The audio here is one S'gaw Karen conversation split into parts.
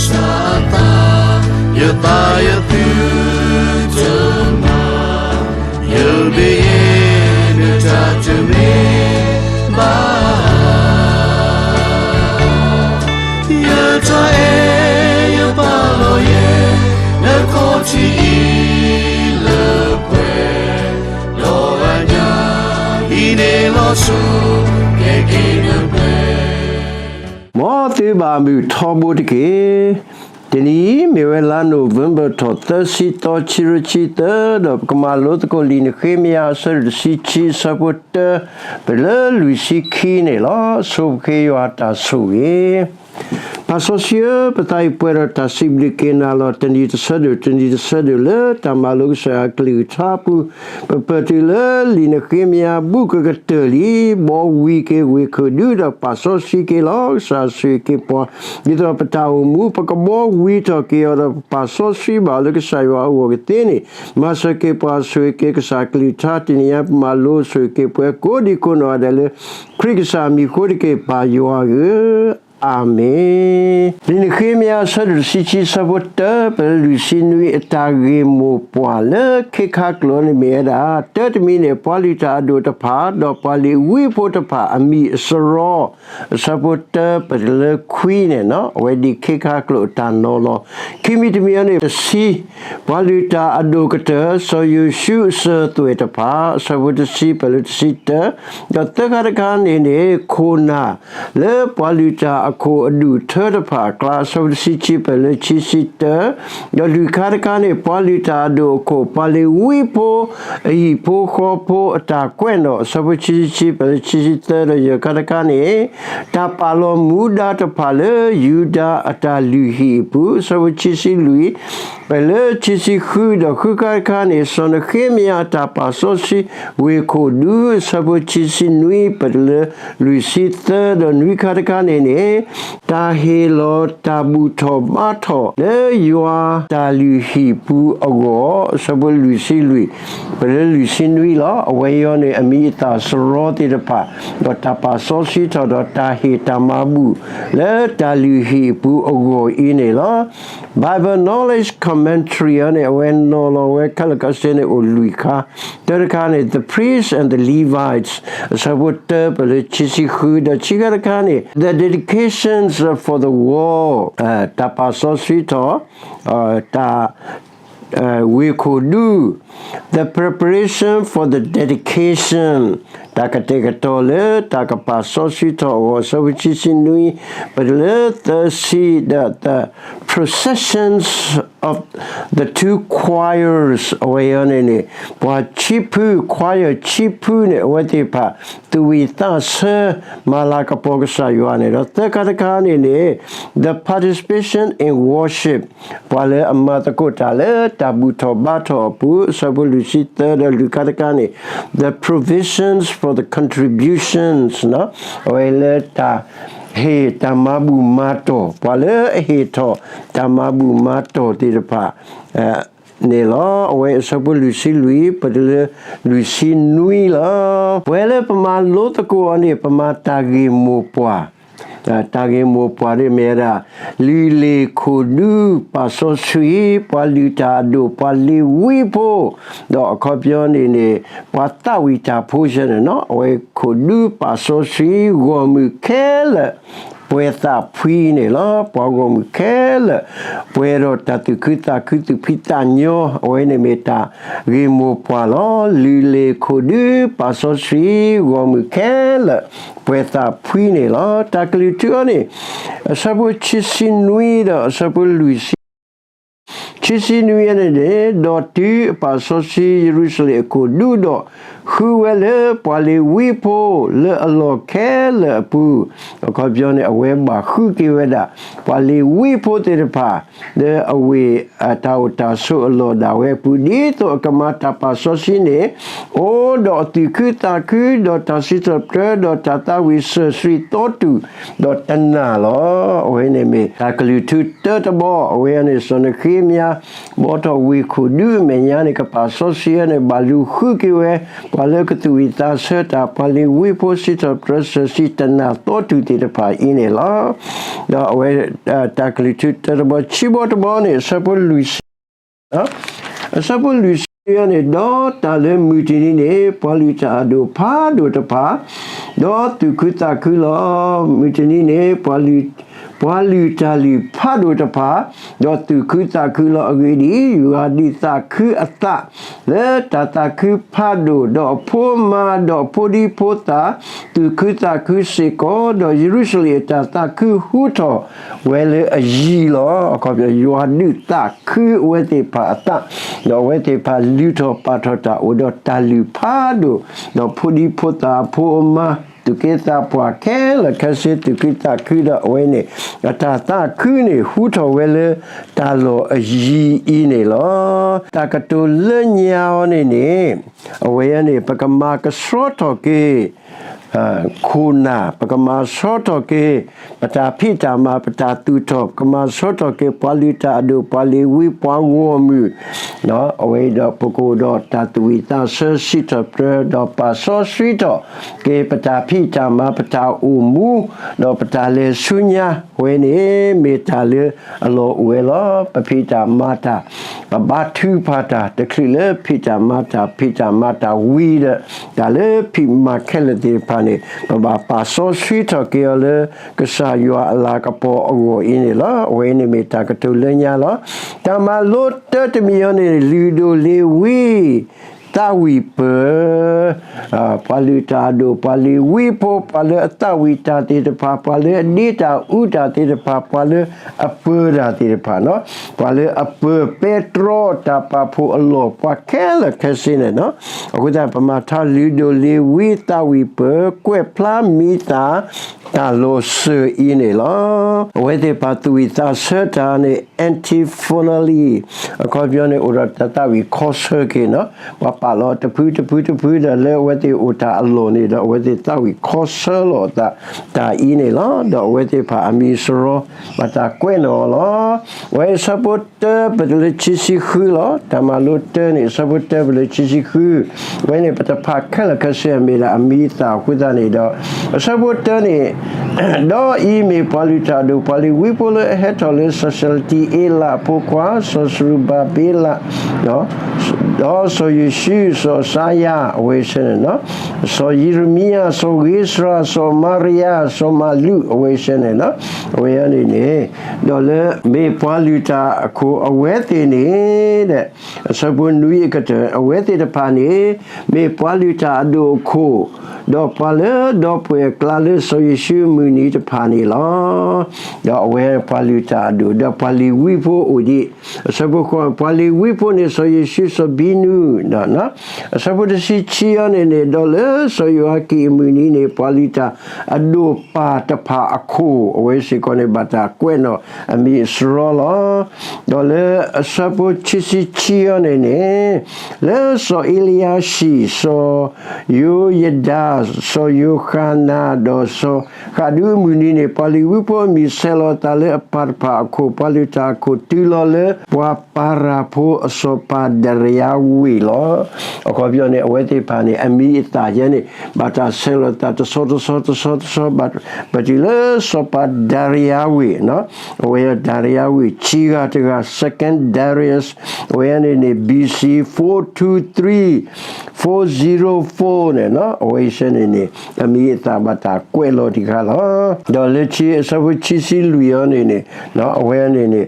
စၢ်အသး, ယသးယသုတမၤ, ယဘ့ယတၢ်တမ့ၢ်ဘၣ်. ယတၢ်အဲၣ်ယပာ်လီၤယဲ, နခီၣ်ထံးအံၤလၢပှဲၤ, ဒီးအညၣ်အံၤန့ၣ်လီၤဆိ, ကဲက့ၤနပှဲၤ မ်သုဘၣ်မုာ်ထီဘိတက့ၢ်. တနံၤအံၤမ့ၢ်ဝဲလါနိၣ်ဝ့ဘၢၣ်ထီၣ်သၢဆံသီ ခံကထိခံဆံသၢ, ဒီးပကမၤလိသကိးလံာ်နဃ့မယၤ အဆၢဒိၣ်တဆံခံ အဆၢဖိတၢ ပလၢလွံၢ်ဆံခံန့ၣ်လီၤ. ဆိပဃ့ယွၤတၢ်ဆိၣ်ဂ့ၤ. ပၢ်စီဆှံဧၢ, ပသးအံၤပှဲၤဒီးတၢ်စံးဘျုးက့ၤနၤလီၤ. တနံၤတဆၢဒိၣ် တနံၤတဆၢဒိၣ် လၢတၢ်မၤလိကစၢ်ယွၤအကလုၢ်ကထါအပူၤ, ပပၢၢ်တုၤလၢလံာ်နဃ့မယၤဘူးကကတၢၢ်လံ. ဘှီဝံၤက့ၤဝ့ၢ်ခိၣ်ဒူဒီးပာ်စီဆှံက့ၤလီၤ. ကစၢ်ဆိၣ်ဂ့ၤက့ၤပှၤ ဒ်သိးပတၢ်အိၣ်မူ ပကဘှီဝံၤထီၣ်က့ၤအီၤဒီး ပပာ်စီဆှံဘၣ်အီၤလၢကစၢ်ယွၤအဂီၢ်ကသ့န့ၣ်, မၤစၢၤက့ၤပှၤ ဆိၣ်ဂ့ၤက့ၤကစၢ်ကလုၢ်ကထါ တနံၤအံၤ ပမၤလိ ဆိၣ်ဂ့ၤက့ၤပှၤကိးဒံကိးနီၢ်ဂၤဒဲးလၢ ခရံာ်ကစၢ်မံၤအဃိတက့ၢ်, ပၢ်ယွၤဧၢ, အၤမ့ၣ်. လံာ်နဃ့မယၤ အဆၢဒိၣ်တဆံခံ အဆၢဖိတၢ ပလၢလွံၢ်ဆံနွံ အတၢ်ဂ့ၢ်မိၢ်ပှၢ်လၢ ခ့ခါကျိာ်န့ၣ်မ့ၢ်ဝဲဒၣ် တၢတမံၤန့ၣ် ပှၤလုၢ်တၢ်အဒိၣ်တဖၣ် ဒီးပှၤလ့ၤဝံဖိတဖၣ်အမံၤအစရီ အဆၢဖိတၢ ပတုၤလၢခွံန့ၣ်, အဝဲဒ်ခ့ခါကျိာ်အတၢ်နီၤလီၤ. ခံမံၤတမံၤအံၤန့ၣ် တဆံ ပှၤလုၢ်တၢ်အဒိၣ်ကတၢၢ် စီၤယိၤၡူအစၢၤသွဲၣ်တဖၣ် အဆၢဖိတဆံ ပတုၤလၢတဆံတၢ, ဒီးသၢခါတခါန့ၣ်န့ၣ် ခိၣ်နၢ် လၢပှၤလုၢ်တၢ်အခိၣ်အဒူၣ်ထၢတဖၣ်အကျါ အဆၢဖိတဆံခံ ပတုၤလၢခံဆံတၢ, ဒီးလွံၢ်ခါတခါန့ၣ် ပှၤလုၢ်တၢ်အဒိၣ်အခိၣ် ပှၤလ့ၤဝံဖိ အဟံၣ်ဖိဃီဖိအတၢ်ကွဲးနီၣ် အဆၢဖိခံဆံခံ ပတုၤလၢခံဆံသၢ, ဒီးယဲၢ်ခါတခါန့ၣ် တၢ်ပာ်လီၤမူဒါတဖၣ်လၢယူဒၤအတၢ်လုၢ်ဟံၣ်အပူၤ အဆၢဖိခံဆံလွံၢ် ပတုၤလၢခံဆံဃု, ဒီးဃုခါတခါန့ၣ် စီၤနဃ့မယၤအတၢ်ပာ်စီဆှံဝ့ၢ်ခိၣ်ဒူ အဆၢဖိခံဆံနွံ ပတုၤလၢလွံၢ်ဆံသၢ, ဒီးနွံခါတခါန့ၣ်န့ၣ် တၢ်ဟ့ၣ်လီၤတၢ်ဘူၣ်ထီၣ်ဘါထီၣ်လၢယွၤတၢ်လုၢ်ဟံၣ်ပူၤအဂီၢ် အဆၢဖိလွံၢ်ဆံလွံၢ် ပတုၤလၢလွံၢ်ဆံနွံလီၤ. အဝဲအံၤန့ၣ် အမံၤအသၣ်စရီသ့ၣ်တဖၣ် ဒီးတၢ်ပာ်စီဆှံထီၣ်ဒီးတၢ်ဟ့ၣ်တၢ်မၤဘူၣ် လၢတၢ်လုၢ်ဟံၣ်အပူၤအဂီၢ်အံၤန့ၣ်လီၤ. Bible Knowledge Commentary အံၤန့ၣ် အဝဲနီၤလီၤဝဲခဲလၢာ်ခဲဆ့န့ၣ် အိၣ်လွံၢ်ခါ, တၢတခါန့ၣ် The Priests and the Levites အဆၢဖိတၢ ပတုၤလၢခံဆံဃု, ဒီးခံခါတခါန့ၣ် The Dedications for the Wall တၢ်ပာ်စီဆှံထီၣ် တၢ် ဝ့ၢ်ခိၣ်ဒူ The Preparation for the Dedication တၢ်ကတဲာ်ကတီၤလၢတၢ်ကပာ်စီဆှံထီၣ်အဂီၢ် အဆၢဖိခံဆံနွံ ပတုၤလၢသၢဆံ ဒီး The Processions of the Two Choirs အဝဲအံၤန့ၣ်န့ၣ် ပှၤခံဖု choir ခံဖုန့ၣ် အဝဲသ့ၣ်တဖၣ် သူၣ်ဝံၣ်သးဆၢ မၤလၤကပီၤကစၢ်ယွၤန့ၣ်ဒီး သၢခါတခါန့ၣ်န့ၣ် The Participation in Worship ပှၤလၢအမၤသကိးတၢ်လၢတၢ်ဘူၣ်ထီၣ်ဘါထီၣ်အပူၤ အဆၢဖိလွံၢ်ဆံသၢ ဒီးလွံၢ်ခါတခါန့ၣ် The Provisions for the Contributions အဝဲလၢတၢ်ဟ့ၣ်တၢ်မၤဘူၣ်မၤတီၢ် ပှၤလၢအဟ့ၣ်ထီၣ်တၢ်မၤဘူၣ်မၤတီၢ်သ့ၣ်တဖၣ် န့ၣ်လီၤ. အဝဲအဆၢဖိလွံၢ်ဆံလွံၢ် ပတုၤလၢလွံၢ်ဆံနွံလီၤ. ပဝဲလၢပမၤလိသကိးအီၤန့ၣ် ပမၤတၢ်ဂ့ၢ်မိၢ်ပှၢ်, တၢ်ဂ့ၢ်မိၢ်ပှၢ်ဒ်မ့ၢ်ဝဲဒၣ် လုၢ်လ့ၢ်ခိၣ်ဒူ ပာ်စီဆှံ ပှၤလုၢ်တၢ်အဒိၣ် ပှၤလ့ၤဝံဖိ ဒီးအခီပညီန့ၣ်န့ၣ် ပှၤသးဝံၣ်တၢ်ဖိဆဲန့ၣ်လီၤ. အဝဲခိၣ်ဒူပာ်စီဆှံ ဂီၢ်မုၢ်ခဲလၢာ် ပှဲၤသးဖှံန့ၣ်လီၤ. ပှၤဂီၢ်မုၢ်ခဲလၢာ် ပှဲၤဒီးတၢ်သူၣ်ခုသးခု သူၣ်ဖှံသးညီ အဝဲန့ၣ်မ့ၢ်တၢ်ဂ့ၢ်မိၢ်ပှၢ်လီၤ. လုၢ်လ့ၢ်ခိၣ်ဒူ ပာ်စီဆှံ ဂီၢ်မုၢ်ခဲလၢာ် ပှဲၤသးဖှံန့ၣ်လီၤ. တၢ်ကလုၢ်ထူအီၤန့ၣ် အဆၢဖိခံဆံနွံ ဒီးအဆၢဖိလွံၢ်ဆံ ခံဆံနွံအံၤန့ၣ်န့ၣ် ဒီးတုၤအပာ်စီဆှံယရူၤၡလ့ၣ်အခိၣ်ဒူဒီး ဃုဝဲလၢပှၤလ့ၤဝံဖိလၢအလီၢ်ခဲလၢာ်အပူၤ, အခီပညီန့ၣ် အဝဲဘၣ်ဃုက့ၤဝဲဒၣ် ပှၤလ့ၤဝံဖိသ့ၣ်တဖၣ် လၢအဝ့ၢ်အတၢ်အိၣ်တၢ်ဆိးအလီၢ်ဒၣ်ဝဲအပူၤ ဒ်သိးအကမၤတၢ်ပာ်စီဆှံန့ၣ် အိၣ်ဒီးအသူၣ်ခုသးခု ဒီးတၢ်စံးထီၣ်ပတြၢၤ ဒီးတၢ်သးဝံၣ်စၢၢ်ဆှံသီတူာ် ဒီးတနာ်လီၤ. အဝဲန့ၣ်မ့ၢ်တၢ်ကလုၢ်ထူတၢတဘီ, အဝဲန့ၣ်စီၤနဃ့မယၤ ဘီထီၣ်ဝ့ၢ်ခိၣ်ဒူအမဲာ်ညါန့ၣ် ကပာ်စီဆှံအီၤန့ၣ် ဘၣ်လူၤဃုက့ၤဝဲ ပှၤလၢကသူၣ်ဝံၣ်သးဆၢတၢ် ပှၤလ့ၤဝံဖိစံးထီၣ်ပတြၢၤစၢၤဆံတနၢ်သီတူၢ်သ့ၣ်တဖၣ်အံၤန့ၣ်လီၤ. ဒီးအဝဲ တၢ်ကလုၢ်ထူတၢတဘီ ဆံဘီတဘီန့ၣ် အဆၢဖိလွံၢ်ဆံ အဆၢဖိလွံၢ်ဆံန့ၣ် ဒီးတၢ်လၢမုၢ်တနံၤန့ၣ် ပှၤလုၢ်တၢ်အဒိၣ်ဖးဒိၣ်တဖၣ် ဒီးသူၣ်ခုသးခုလီၤ. မုၢ်တနံၤန့ၣ် ပှၤလုၢ်တၢ်လုၢ်ဖးဒိၣ်တဖၣ် ဒီးသူၣ်ခုသးခုလီၤ. အဂ့ၢ်ဒ်အံၤ, ယွၤဒုးသးခုအသး လၢတၢ်သးခုဖးဒိၣ်, ဒီးအဖိအမါ, ဒီးအဖိဒံဖိသၣ် သူၣ်ခုသးခုစ့ၢ်ကီး, ဒီးယရူၤၡလ့ၣ်အတၢ်သးခုဟူထီၣ်ဝဲလၢအယံၤလီၤ. အခီပညီ ယွၤဒုးသးခုအဝဲသ့ၣ်တဖၣ်အသး, ဒီးအဝဲသ့ၣ်တဖၣ်လုၢ်ထီၣ်ပာ်ထီၣ်တၢ်အိၣ်ဒီးတၢ်လုၢ်ဖးဒိၣ်, ဒီးဖိဒံဖိသၣ်အဖိအမါ သူၣ်က့သးပှၢ်ခဲလၢာ်ခဲဆ့ သူၣ်ခုသးခုဒီး အဝဲန့ၣ် အတၢ်သးခုန့ၣ် ဟူထီၣ်ဝဲလၢတၢ်လီၢ်အယံၤအံၤန့ၣ်လီၤ. တၢ်ကတိၤလၢညါအီၤန့ၣ်န့ၣ် အဝဲန့ၣ် ပကမၤကဆှီထီၣ်က့ၤ ခိၣ်နၢ်, ပကမၤဆှီထီၣ်က့ၤ ပတၢ်ဖံးတၢ်မၤ ပတၢ်သူၣ်ထီၣ်, ပကမၤဆှီထီၣ်က့ၤ ပှၤလုၢ်တၢ်အဒိၣ်, ပှၤလ့ၤဝံ, ပှၤဂီၢ်မုၢ်, အဝဲဒီး ပကအိၣ်ဒီးတၢ်သူၣ်ဝံၣ်သးဆၢ စံးထီၣ်ပတြၢၤ, ဒီးပာ်စီဆှံထီၣ်က့ၤ ပတၢ်ဖံးတၢ်မၤ, ပတၢ်အိၣ်မူ, ဒီးပတၢ်လဲၤဆူညါ, အဝဲန့ၣ် မ့ၢ်တၢ်လၢအလီၢ်အိၣ်ဝဲလီၤ. ပဖံးတၢ်မၤတၢ်, ပဘါထုကဖၣ်တၢ် တချုးလၢဖံးတၢ်မၤတၢ်, ဖံးတၢ်မၤတၢ်ဝံၤဒီး တၢ်လၢဖံးမၤခဲလၢာ်သ့ၣ်တဖၣ်န့ၣ် ပဘၣ်ပာ်စီဆှံထီၣ်က့ၤအီၤလၢ ကစၢ်ယွၤအလၤကပီၤအဂီၢ်အံၤန့ၣ်လီၤ. အဝဲန့ၣ်မ့ၢ်တၢ်ကတိၤလၢညါလီၤ. တၢ်မၤလိတၢတမံၤအံၤန့ၣ် လုၢ်ဒိၣ်လ့ၤဝံ သးဝံၣ်ပၢၤ, ပှၤလုၢ်တၢ်အဒိၣ်, ပှၤလ့ၤဝံဖိ, ပှၤလၢအသးဝံၣ်တၢ်သ့ၣ်တဖၣ်, ပှၤလၢအဒ့တၢ်အူတၢ်သ့ၣ်တဖၣ်, ပှၤလၢအပၢၤတၢ်သ့ၣ်တဖၣ်, ပှၤလၢအပၢၤပဲတြီတၢ်ပာ်ဖှိၣ်အလီၢ်, ပှၤခဲလၢာ်ခဲဆ့န့ၣ်လီၤ. အဃိသတး ပမၤထါလုၢ်ဒိၣ်လ့ၤဝံသးဝံၣ်ပၢၤ ကွဲးဖျါမံၤသး တၢ်လီၤစၢၤအံၤန့ၣ်လီၤ. အဝဲသ့ၣ်တဖၣ်သူၣ်ဝံၣ်သးဆၢတၢ်န့ၣ် antiphonally အခီပညီန့ၣ် အိၣ်ဒီးတၢ်သးဝံၣ်ခီဆၢက့ၤန့ၣ်, ပှၤပာ်လီၤတဖုတဖုတဖုဒီး လၢအဝဲသ့ၣ်အိၣ်တၢ်အလီၢ်န့ၣ်ဒီး အဝဲသ့ၣ်သးဝံၣ်ခီဆၢလီၤအသး တၢ်အံၤန့ၣ်လီၤ. ဒီးအဝဲသ့ၣ်တဖၣ်အမံၤစရီ ဘၣ်တၢ်ကွဲးနီၣ်အီၤလီၤ. အဝဲအဆၢဖိတၢ ပတုၤလၢခံဆံဃုလီၤ. တၢ်မၤလိတၢန့ၣ် အဆၢဖိတၢ ပတုၤလၢခံဆံဃု, အဝဲန့ၣ် ပတဖၣ်ခဲလၢာ်ခဲဆ့အမ့ၢ်ဒၣ်အမံၤအသၣ်အဃိသတးန့ၣ်ဒီး အဆၢဖိတၢန့ၣ် ဒီးအံၤမ့ၢ်ပှၤလုၢ်တၢ်အဒိၣ် ပှၤလ့ၤဝံဖိလၢအဟဲထီၣ်လၢ စီၤၡလတံအ့လးအဖိခွါ စီၤစရူၤဘၤဘ့လး ဒီးစီၤယိၤၡူး စီၤအစါယၤ အဝဲစ့ၢ်န့ၣ်လီၤ. စီၤယံးရမံယၤ စီၤဧ့စြၤ စီၤမၤရံယၤ စီၤမၤလူး အဝဲစ့ၢ်န့ၣ်လီၤ. အဝဲန့ၣ်န့ၣ် ဒီးလၢမ့ၢ်ပှၤလုၢ်တၢ်အခိၣ်အဝဲသ့ၣ်န့ၣ် အဆၢဖိနွံအကတၢၢ် အဝဲသ့ၣ်တဖၣ်န့ၣ် မ့ၢ်ပှၤလုၢ်တၢ်အဒိၣ်အခိၣ် ဒီးပှၤလၢဒီပုၢ်ဝဲၢ်အကျါလၢစီၤယိၤၡူအမုၢ်နံၤတဖၣ်န့ၣ်လီၤ. ဒီးအဝဲပှၤလုၢ်တၢ်အဒိၣ် ဒီးပှၤလ့ၤဝံဖိအိၣ်ဒံး အဆၢဖိဃိး ပှၤလ့ၤဝံဖိန့ၣ် စီၤယိၤၡူ စီၤဘံနူ ဒီး အဆၢဖိတဆံခံအံၤန့ၣ်န့ၣ် ဒီးလၢစီၤယိၤအၤကံၣ်အမုၢ်နံၤန့ၣ် ပှၤလုၢ်တၢ်အဒိၣ်ပၢ်တဖၣ်အခိၣ် အဝဲစ့ၢ်ကီးန့ၣ် ဘၣ်တၢ်ကွဲးနီၣ်အမံၤအစရီလီၤ. ဒီးလၢအဆၢဖိခံဆံခံအံၤန့ၣ်န့ၣ် လၢစီၤအ့လံယၤၡံၣ် စီၤယိယဒၤ စီၤယိၤဃၤနၤ ဒီးစီၤဃးဒူအမုၢ်နံၤန့ၣ် ပှၤလ့ၤဝံဖိအမံၤဆဲးလီၤအသးလၢအပၢ်တဖၣ်အခိၣ် ပှၤလုၢ်တၢ်အခိၣ်တုၤလီၤလၢ ပှၤပၤရၤဖိအစီၤပၤဒၤရံယၤဝံၣ်လီၤ. အခီပညီန့ၣ် အဝဲသ့ၣ်တဖၣ်န့ၣ် အမံၤအသၣ်ယဲန့ၣ် ဘၣ်တၢ်ဆဲးလီၤအသးတဆီတဆီတဆီတဆီ ဘၣ်တုၤလၢစီၤပၤဒၤရံယၤဝံၣ် အဝဲဒၣ်ဒၤရံယၤဝံၣ် ခံဂၤတဂၤ second Darius အဝဲန့ၣ်န့ၣ် B C four two three four zero four န့ၣ် အဝဲစ့ၢ်န့ၣ်န့ၣ် အမံၤအသၣ်ဘၣ်တၢ်ကွဲးလီၤတခါလီၤ. ဒီးလၢခံအဆၢဖိခံဆံလွံၢ်အံၤန့ၣ်န့ၣ် အဝဲန့ၣ်န့ၣ်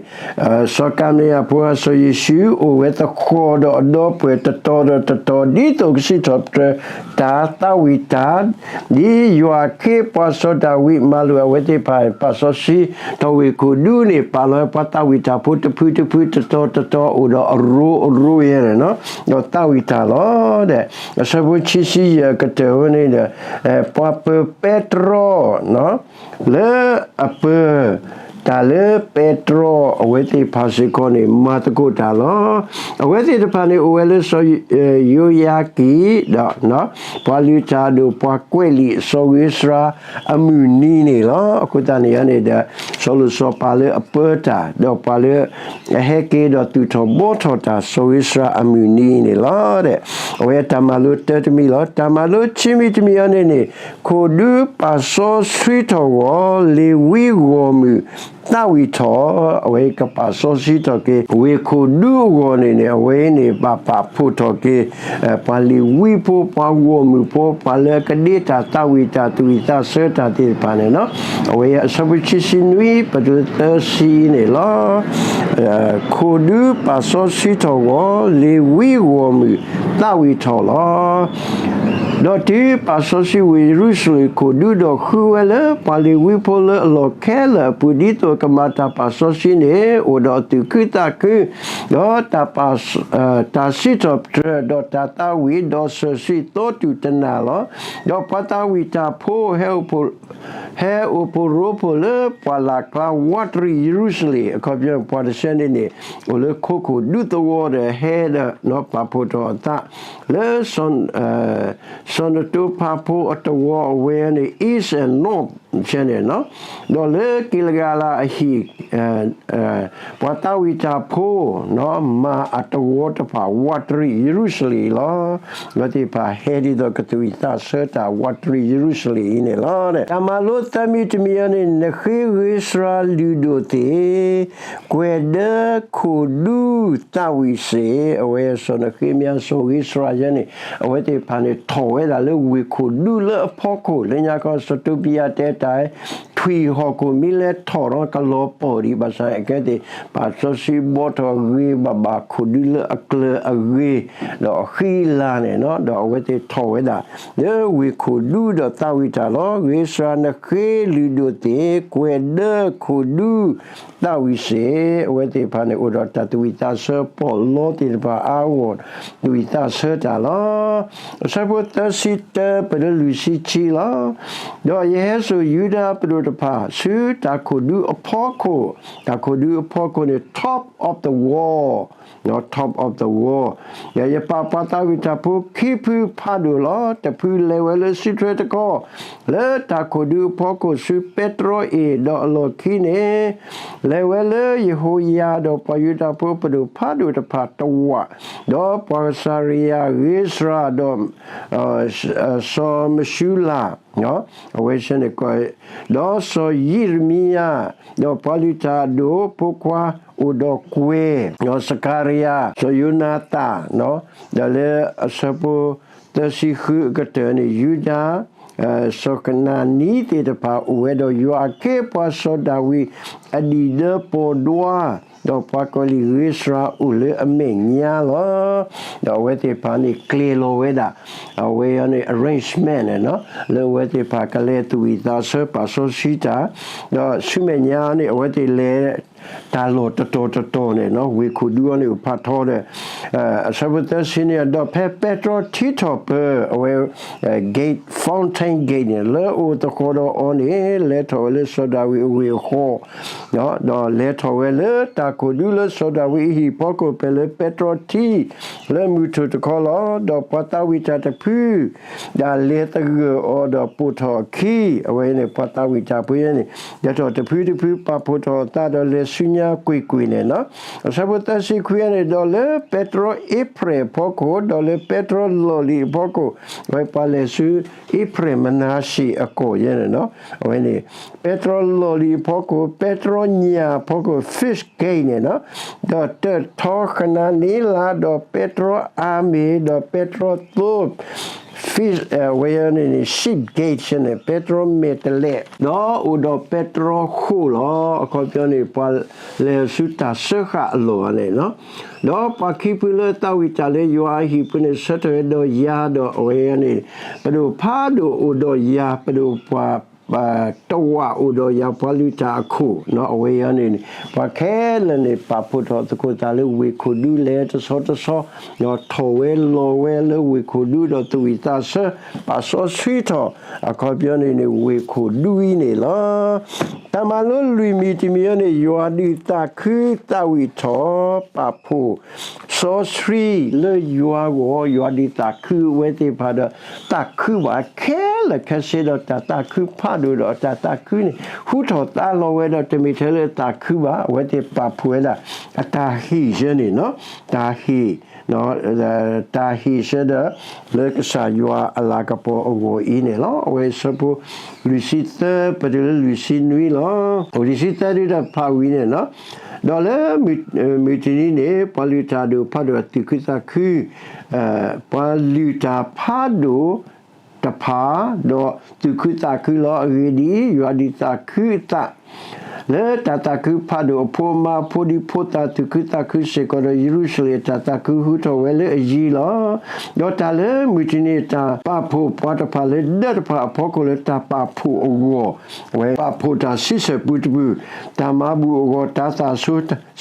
စီၤကၤမလ့းယၤဖိခွါစီၤယ့ၣ်ၡူး အိၣ်ဝဲသဃီၤဒီးအဒီပုၢ်ဝဲၢ်တတီၤဒီးတတီၤ ဒ်သိးကစံးထီၣ်ပတြၢၤတၢ်သးဝံၣ်တၢ် ဒ်ယွၤအခ့အပှၤစီၤဒၤဝံးမၤလိာ်အဝဲသ့ၣ်တဖၣ် ပာ်စီဆှံထီၣ်ဝ့ၢ်ခိၣ်ဒူန့ၣ် ပာ်လီၤပှၤသးဝံၣ်တၢ်ဖိတဖုတဖုတတီၤတတီၤ အိၣ်ဒီးအရိအရိယဲန့ၣ် ဒီးသးဝံၣ်တၢ်လီၤ. ဒီးအဆၢဖိခံဆံယဲၢ်အကတၢၢ်ဝဲန့ၣ်ဒီး ပှၤပၢၤပဲတြီ လၢအပၢၤ တၢ်လၢပဲတြီအဝဲသ့ၣ်တဖၣ်စ့ၢ်ကီးန့ၣ် မၤသကိးတၢ်လီၤ. အဝဲသ့ၣ်တဖၣ်န့ၣ် အိၣ်ဝဲလၢစီၤယိယၤကံၣ်ဒီး ပှၤလုၢ်တၢ်အဒိၣ် ပှၤကွဲးလံာ်စီၤဧ့စြၤအမုၢ်နံၤန့ၣ်လီၤ. အဃိသတးန့ၣ်န့ၣ်ဒီး စီၤလိၤစီၤပၤလၢအပၢတၢ် ဒီးပှၤလၢအဟဲက့ၤဒီးသူၣ်ထီၣ်ဘှီထီၣ်တၢ် စီၤဧ့စြၤအမုၢ်နံၤန့ၣ်လီၤ. အဝဲတၢ်မၤလိတၢ်တမံၤလီၤ. တၢ်မၤလိဆံမံၤတမံၤအံၤန့ၣ်န့ၣ် ခိၣ်ဒူပာ်စီဆှံထီၣ်ဂီၤ လ့ၤဝံဂီၢ်မုၢ်သးဝံၣ်ထီၣ်, အဝဲကပာ်စီဆှံထီၣ်က့ၤ ဝ့ၢ်ခိၣ်ဒူအဂီၢ်န့ၣ်န့ၣ် အဝဲန့ၣ်ဘၣ်ပာ်ဖှိၣ်ထီၣ်က့ၤ ပှၤလ့ၤဝံဖိ ပှၤဂီၢ်မုၢ်ဖိ ပှၤလၢအကဒ့တၢ်သးဝံၣ်တၢ် သူၣ်ဝံၣ်သးဆၢတၢ်သ့ၣ်တဖၣ်န့ၣ်လီၤ. အဝဲအဆၢဖိခံဆံနွံ ပတုၤသၢဆံန့ၣ်လီၤ. ခိၣ်ဒူပာ်စီဆှံထီၣ်ဂီၤ လ့ၤဝံဂီၢ်မုၢ်သးဝံၣ်ထီၣ်လီၤ. ဒီးတုၤပာ်စီဆှံဝ့ၢ်ယရူၤၡလ့ၣ်ခိၣ်ဒူဒီး ဃုဝဲလၢပှၤလ့ၤဝံဖိလၢအလီၢ်ခဲလၢာ်အပူၤ ဒ်သိးကမၤတၢ်ပာ်စီဆှံန့ၣ် အိၣ်ဒီးအသူၣ်ခုသးခု, ဒီးတၢ်ပာ် တၢ်စံးထီၣ်ပတြၢၤ ဒီးတၢ်သးဝံၣ် ဒီးစၢၤဆံးသိတုၤတနၤလီၤ. ဒီးပှၤသးဝံၣ်တၢ်ဖိ ဟဲအိၣ်ဖှိၣ်ရိဖှိၣ်လၢပှၢ်လၢ်ကျါ ဝးတရံးယရူၤၡလ့ၣ်, အခီပညီပှၤတဆၢန့ၣ်န့ၣ် အိၣ်လၢခိခိၣ်ဒူသဝီဒီး ဟဲဒီးပာ်ဖှိၣ်ထီၣ်အသး လၢ စီၤနတိဖးဖိအတဝီအဝဲန့ၣ် east and north ဆဲန့ၣ်, ဒီးလၢကံလကၤလးအဟံၣ် ပှၤသးဝံၣ်တၢ်ဖိ မၤအတဝီတဖၣ် ဝးတရံးယရူၤၡလ့ၣ်လီၤ. အဝဲသ့ၣ်တဖၣ်ဟဲဒ်သိးကသူၣ်ဝံၣ်သးဆၢတၢ် ဝးတရံးယရူၤၡလ့ၣ်အံၤန့ၣ်လီၤ. တၢ်မၤလိသၢမံၤတမံၤအံၤန့ၣ် နဃ့ဂ့ၤစှၤလုၢ်ဒိၣ်သ့ၣ် ကွဲၤဒၢခိၣ်ဒူသးဝံၣ်စ့ၢ်, အဝဲစီၤနဃ့မယၤ စီၤဂ့ၤစှၤယဲန့ၣ် အဝဲသ့ၣ်တဖၣ်န့ၣ် ထီၣ်ဝဲဒၣ်လၢဝ့ၢ်ခိၣ်ဒူလၢအဖီခိၣ် လၢညါခီ စီၤတိဘံယၤတဲတၢ် ထွံၣ်ဟီၣ်ခိၣ်မ့ၢ်လဲၤထီၣ်ဒီးကလီၤပီၢ်ဒံး ဘၣ်ဆၣ်အကဲသ့ၣ် ပာ်စီဆှံဘှီထီၣ်ဂ့ၤဘၣ်ဘၣ်ခိၣ်ဒူလၢအကျၢၤအဂ့ၤ ဒီးအဃံအလၤန့ၣ်, ဒီးအဝဲသ့ၣ်ထီၣ်ဝဲဒၣ် လၢဝ့ၢ်ခိၣ်ဒူဒီးသးဝံၣ်တၢ်လီၤ. ဂ့ၤစှၤနဃ့လုၢ်ဒိၣ်သ့ၣ် ကွဲၤဒၢခိၣ်ဒူသးဝံၣ်စ့ၢ်, အဝဲသ့ၣ်တဖၣ်န့ၣ် အိၣ်ဒီးတၢ်သူၣ်ဝံၣ်သးဆၢ ပီၣ်လီသ့ၣ်တဖၣ်အါဂီၢ် သူၣ်ဝံၣ်သးဆၢတၢ်လီၤ. အဆၢဖိသၢဆံတၢ ပတုၤလွံၢ်ဆံခံလီၤ. ဒီးယဟဲစိာ်ယူဒၤပဒိၣ်တဖၣ် ဆူတၢ်ခိၣ်ဒူအဖီခိၣ်, တၢ်ခိၣ်ဒူအဖီခိၣ်န့ၣ် top of the wall, top of the wall, ဒီးယပာ်ပှၤသးဝံၣ်တၢ်ဖိခံဖုဖးဒိၣ်လီၤ. တဖုလဲၤဝဲလၢစုထွဲတကီၢ် လၢတၢ်ခိၣ်ဒူအဖီခိၣ်ဆူပဲတြီအ့ၣ်, ဒီးအလီၢ်ခံန့ၣ် လဲၤဝဲလၢယဟိယၤ ဒီးပှၤယူဒၤဖိပဒိၣ်ဖးဒိၣ်တဖၣ်တဝာ်, ဒီးပှၤကစၤရယၤ ဂ့ၤစှၤ ဒီး စီၤမရှူလၤ အဝဲဆဲန့ၣ်ကီး, ဒီးစီၤယံးရမံယၤ, ဒီးပှၤလုၢ်တၢ်အဒိၣ် ဖိခွါအိၣ်ဒီးကွဲၤ, ဒီးစကၤရယၤ, စီၤယိနၤသၣ်, ဒီးလၢအဆၢဖိသၢဆံဃုအကတၢၢ်န့ၣ် ယူဒၤ စီၤကနၤနံသ့ၣ်တဖၣ်အိၣ်ဝဲ, ဒီးယွၤအခ့အပှၤစီၤဒၤဝံးအဒံၣ်ဒၢပီၢ်ဒွါ, ဒီးပှၤကီၤလံၢ်ဂ့ၤစှၤအိၣ်လၢအမဲာ်ညါလီၤ. ဒီးအဝဲသ့ၣ်တဖၣ်န့ၣ် ကျဲၤလီၤဝဲဒၣ် အဝဲအံၤန့ၣ် arrangement န့ၣ် လၢအဝဲသ့ၣ်တဖၣ်ကလဲၤသူၣ်ဝံၣ်သးဆၢပာ်စီဆှံတၢ်, ဒီးဆူမဲာ်ညါန့ၣ် အဝဲသ့ၣ်လဲၤ တၢ်လီၢ်တတီၤတတီၤန့ၣ် ဝ့ၢ်ခိၣ်ဒူအံၤန့ၣ် အိၣ်ဖးထီဒီး အဆၢဖိသၢဆံန့ၣ် ဒီးဖဲပဲတြီထံထီၣ်ပၢၤ အဝဲ gate, fountain gate န့ၣ် လၢအအိၣ်သကိးဒီးအီၤန့ၣ် လဲၤထီၣ်ဝဲလၢစီၤဒၤဝံးအဝ့ၢ်အဃီ, ဒီးလဲၤထီၣ်ဝဲလၢတၢ်ခိၣ်ဒူလၢစီၤဒၤဝံးအဟံၣ်ဖီခိၣ် ဖဲလၢပဲတြီထံ လၢမုၢ်ထူၣ်တခီလီၤ. ဒီးပှၤသးဝံၣ်တၢ်တဖု ဒၣ်လဲၤသဂၢၢ်အီၤဒီးပိာ်ထီၣ်အခံ, အဝဲန့ၣ် ပှၤသးဝံၣ်တၢ်ဖိယဲန့ၣ် လဲၤထီၣ်တဖုတဖု ပာ်ဖှိၣ်ထီၣ်အသးဒီးလဲၤဆူညါကွ့ၢ်ကွ့ၢ်န့ၣ်လီၤ. အဆၢဖိသၢဆံခွံန့ၣ် ဒီးလၢပဲတြီအ့ဖြဲၣ်အဖီခိၣ် ဒီးလၢပဲတြီလီၢ်လံၤအဖီခိၣ်, အဝဲပှၤလဲၤဆူအ့ဖြဲၣ်မနၤၡ့အကီၢ်ယဲန့ၣ်လီၤ. အဝဲန့ၣ် ပဲတြီလီၢ်လံၤအဖီခိၣ်, ပဲတြီညၣ်အဖီခိၣ် fish gate န့ၣ်လီၤ. ဒီးတၢၣ်ထီဃနၤန့လး ဒီးပဲတြီအၤမ့ၣ်, ဒီးပဲတြီသိ fish, အဝဲန့ၣ်န့ၣ် sheep gate န့ၣ် ပဲတြီမဲာ်တဲးလဲး, ဒီးအိၣ်ဒီးပဲတြီဃိၣ်လီၤ. အခီပညီန့ၣ် ပှၤလဲၤဆူတၢ်စၢဃာ်အလီၢ်န့ၣ်လီၤ. ဒီးပှၤခံဖုလၢသးဝံၣ်တၢ်လၢယွၤအဟံၣ်ပူၤန့ၣ် ဆၢထၢၣ်ဝဲဒီးယၤ, ဒီးအဝဲန့ၣ် ပဒိၣ်ဖးဒိၣ်အိၣ်ဒီးယၤ, ပဒိၣ်ပှၤ တဝာ်အိၣ်ဒီးယၤပှၤလုၢ်တၢ်အခိၣ်, အဝဲအံၤန့ၣ် ပှၤခဲလၢာ်န့ၣ် ပာ်ဖှိၣ်ထီၣ်သကိးသးလၢဝ့ၢ်ခိၣ်ဒူလဲၤတဆီတဆီ, ထီၣ်ဝဲလီၤဝဲလၢဝ့ၢ်ခိၣ်ဒူဒီးသူၣ်ဝံၣ်သးဆၢ, ပာ်စီဆှံထီၣ် အခီပညီန့ၣ်န့ၣ် ဝ့ၢ်ခိၣ်ဒူအံၤန့ၣ်လီၤ. တၢ်မၤလိလွံၢ်မံၤတမံၤအံၤန့ၣ် ယွၤဒုးသးခုသးဝံၣ်ထီၣ် ပာ်ဖှိၣ်စီဆှံလၢယွၤအဂီၢ်, ယွၤဒုးသးခုဝဲသ့ၣ်တဖၣ်ဒီး သးခုဘၣ်ခဲလၢာ်ခဲဆ့ဒီးတၢ်သးခုဖးဒိၣ်ဒီးအတၢ်သးခုန့ၣ် ဟူထီၣ်သါလီၤဝဲဒီးတမ့ၢ်ထဲလၢအသးခုဘၣ်, အဝဲသ့ၣ်ပာ်ဖှိၣ်ဝဲဒၣ် အတၢ်ဟ့ၣ်ယဲန့ၣ်, တၢ်ဟ့ၣ် တၢ်ဟ့ၣ်ဆၢဒီး လၢကစၢ်ယွၤအလၤကပီၤအဂီၢ်အံၤန့ၣ်လီၤ. အဝဲအဆၢဖိ လွံၢ်ဆံသၢ ပတုၤလၢလွံၢ်ဆံနွံလီၤ. လွံၢ်ဆံသၢဒုးတၢ်ဖးဝံၤန့ၣ်, ဒီးလၢမုၢ်တနံၤန့ၣ် ပှၤလုၢ်တၢ်ဒိၣ်ဖးဒိၣ်အသူၣ်ခုသးခု ပှၤလုၢ်တၢ်ဖးဒိၣ်တဖၣ် ဒီးသူၣ်ခုသးခုလီၤ. အဂ့ၢ်ဒ်အံၤ, ယွၤဒုးသးခုအသး လၢတၢ်သးခုဖးဒိၣ်အဖိမါအဖိဒံဖိသၣ်သူၣ်ခုသးခုစ့ၢ်ကီးဒီး ယရူၤၡလ့ၣ်အတၢ်သးခုဟူထီၣ်ဝဲလၢအယံၤလီၤ. ဒီးတၢ်လၢမုၢ်တနံၤအတၢ်ပာ်ဖှိၣ်ပှၤတဖၣ်လၢဒၢးတဖၣ်အဖီခိၣ်လၢတၢ်ပာ်ဖှိၣ်အဂီၢ်, အဝဲပာ်ဖှိၣ်တၢ်ဆံဆဲၣ်ပူတပူၤ, တၢ်မၤဘူၣ်အဂီၢ်, တၢ်သးစိ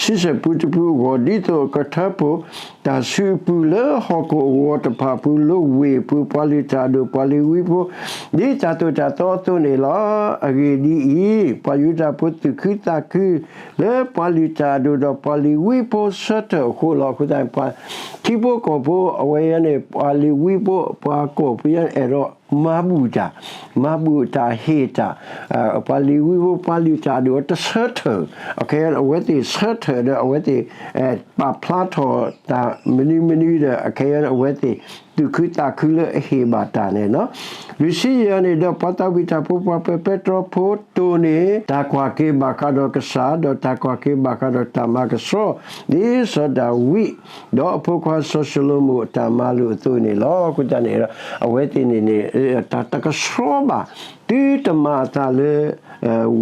ဆံဆဲၣ်ပူတပူၤအဂီၢ်, ဒ်သိးအကထၢဖှိၣ် တၢ်စုအပူၤလၢဟီၣ်ခိၣ်အဂီၤတဖၣ်အပူၤ လၢဝ့ၢ်အပူၤ ပှၤလုၢ်တၢ်အဒိၣ် ပှၤလုၢ်ဝံဖိ ဒ်တၢ်သိၣ်တၢ်သီအသိးန့ၣ်လီၤ. အဂ့ၢ်ဒ်အံၤ, ပှၤယူဒၤဖိသူၣ်ခုသးခု လၢပှၤလုၢ်တၢ်အဒိၣ်ဒီးပှၤလုၢ်ဝံဖိဆၢထၢၣ်အဃိလီၤ. အဃိသတး ပှၤထံဖိကီၢ်ဖိအဝဲအံၤန့ၣ် ပှၤလုၢ်ဝံဖိ ပှၤကီၢ်ပယီၤအဲၣ်ဒိးမၤဘူၣ်တၢ်, မၤဘူၣ်တၢ်ဟ့ၣ်တၢ်, ပှၤလုၢ်ဝံဖိ ပှၤလုၢ်တၢ်အဒိၣ်တဆၢထၢၣ်, အခဲအံၤအဝဲသ့ၣ်ဆၢထၢၣ်ဒီး အဝဲသ့ၣ် ပာ်ဖျါထီၣ်တၢ်မနုၤမနုၤဒီး အခဲအံၤအဝဲသ့ၣ် သူၣ်ခုသးခုလၢအဟ့ၣ်ဘၣ်တၢ်န့ၣ်လီၤ. လွံၢ်ဆံယဲၢ်န့ၣ်ဒီး ပှၤသးဝံၣ်တၢ်ဖိ ပှၤပၢၤပဲတြီဖိတိၢ်န့ၣ် တၢ်ကွၢ်က့ၤဘၣ်ဃးဒီးကစၢ် ဒီးတၢ်ကွၢ်က့ၤဘၣ်ဃးဒီးတၢ်မၤကဆှီ ဒ်စီၤဒၤဝံး ဒီးအဖိခွါစီၤၡလိၤမိၣ်အတၢ်မၤလိာ်အသိးန့ၣ်လီၤ. အဃိသတးန့ၣ် အဝဲသ့ၣ်န့ၣ်န့ၣ် တၢ်တကဆှီဘၣ် တုၤတမၤအသးလၢ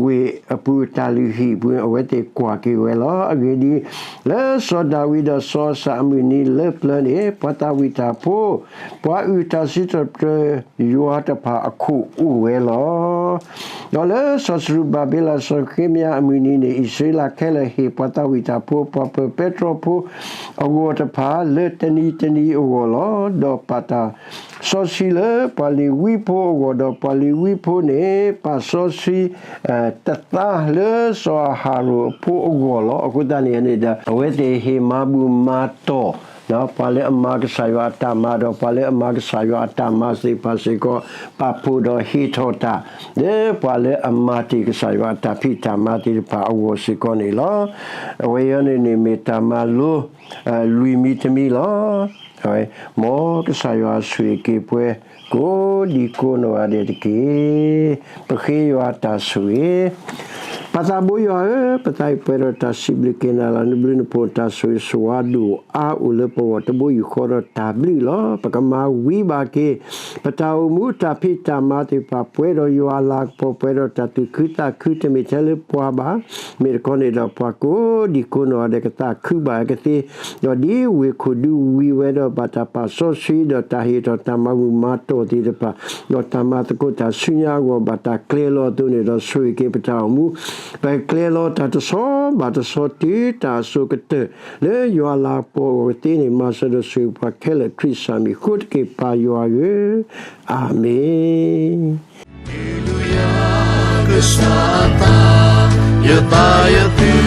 ဝ့ၢ်အပူၤတၢ်လုၢ်ဟံၣ်အပူၤ အဝဲသ့ၣ်ကွၢ်က့ၤဝဲလီၤ. အဂ့ၢ်ဒ်အံၤ, လၢစီၤဒၤဝံးဒီးစီၤအၤစၣ်အမုၢ်နံၤလၢပျၢၤန့ၣ် ပှၤသးဝံၣ်တၢ်ဖိ ပှၤအုၣ်တၢ်စံးထီၣ်ပတြၢၤယွၤတဖၣ်အခိၣ်အိၣ်ဝဲလီၤ. ဒီးလၢစီၤစရူၤဘၤဘ့လး စီၤနဃ့မယၤအမုၢ်နံၤန့ၣ် အံၣ်စရ့လးခဲလၢာ်ဟ့ၣ်ပှၤသးဝံၣ်တၢ်ဖိ ပှၤပၢၤပဲတြီဖိ အဂီၢ်တဖၣ် လၢတနံၤတနံၤအဂီၢ်လီၤ. ဒီးပာ်တၢ်စီဆှံလၢပှၤလ့ၤဝံဖိအဂီၢ် ဒီးပှၤလ့ၤဝံဖိန့ၣ် ပာ်စီဆှံ တသါလၢစီၤအၤဟရိၣ်အဖိအဂီၢ်လီၤ. အဃိသတးန့ၣ်န့ၣ်ဒီး အဝဲသ့ၣ်ဟ့ၣ်မၤဘူၣ်မၤတီၢ် ပှၤလၢအမၤကစၢ်ယွၤအတၢ်မၤ ဒီးပှၤလၢအမၤကစၢ်ယွၤအတၢ်မၤသ့ၣ်တဖၣ်စ့ၢ်ကီး ပာ်ဖှိၣ်ဒီးဟ့ၣ်ထီၣ်တၢ် လၢပှၤလၢအမၤတ့ၢ်ကစၢ်ယွၤအတၢ်ဖံးတၢ်မၤသ့ၣ်တဖၣ်အဂီၢ်စ့ၢ်ကီးန့ၣ်လီၤ. အဝဲအံၤန့ၣ်န့ၣ်မ့ၢ်တၢ်မၤလိ လွံၢ်မံၤတမံၤလီၤ. မ်ကစၢ်ယွၤဆိၣ်ဂ့ၤက့ၤပှၤ ကိးဒံကိးနီၢ်ဂၤဒဲးတက့ၢ်. ပဃ့ယွၤတၢ်ဆိၣ်ဂ့ၤ ပၢ်သးဘိယွၤဧၢ, ပသးအံၤပှဲၤဒီးတၢ်စံးဘျုးက့ၤနၤလီၤ. နဘျုးနဖှိၣ်တၢ်ဆိၣ်ဂ့ၤဆိၣ်ဝါဒိၣ်အါအိၣ်လၢပဂီၢ် တဘိယူၢ်ဃီဒီးတၢ်ဘျုးလီၤ. ပကမၤဝံၤဘၣ်က့ၤ ပတၢ်အိၣ်မူတၢ်ဖံးတၢ်မၤသ့ၣ်တဖၣ် ပှဲၤဒီးယွၤအလၤကပီၤ ပှဲၤဒီးတၢ်သူၣ်ခုသးခု တမ့ၢ်ထဲလၢပှၤဘၣ် မ့ၢ်တခီန့ၣ်ဒီးပှၤကိးဒံကိးနီၢ်ဂၤဒဲးကသးခုဘၣ်ကသ့ ဒီးဒ်ဝ့ၢ်ခိၣ်ဒူဝံၤဝဲဒီး ဘၣ်တၢ်ပာ်စီဆှံ ဒီးတၢ်ဟ့ၣ်ထီၣ်တၢ်မၤဘူၣ်မၤတီၢ်သ့ၣ်တဖၣ် ဒီးတၢ်မၤသကိးတၢ်ဆူညါအဂီၢ် ဘၣ်တၢ်ကျဲလီၤအသိးန့ၣ်ဒီး ဆိၣ်ဂ့ၤက့ၤပတၢ်အိၣ်မူ ပကကျဲလီၤတၢ်တဆီဘၣ်တဆီ တုၤတၢ်အစိၤကတၢၢ် လၢယွၤလၤကပီၤအဂီၢ်ကသ့န့ၣ် မၤစၢၤဒီးဆိၣ်ဂ့ၤပှၤခဲလၢာ် ခရံာ်စၢ်မံၤဃိတက့ၢ် ပၢ်ယွၤဧၢ, အၤမ့ၣ်.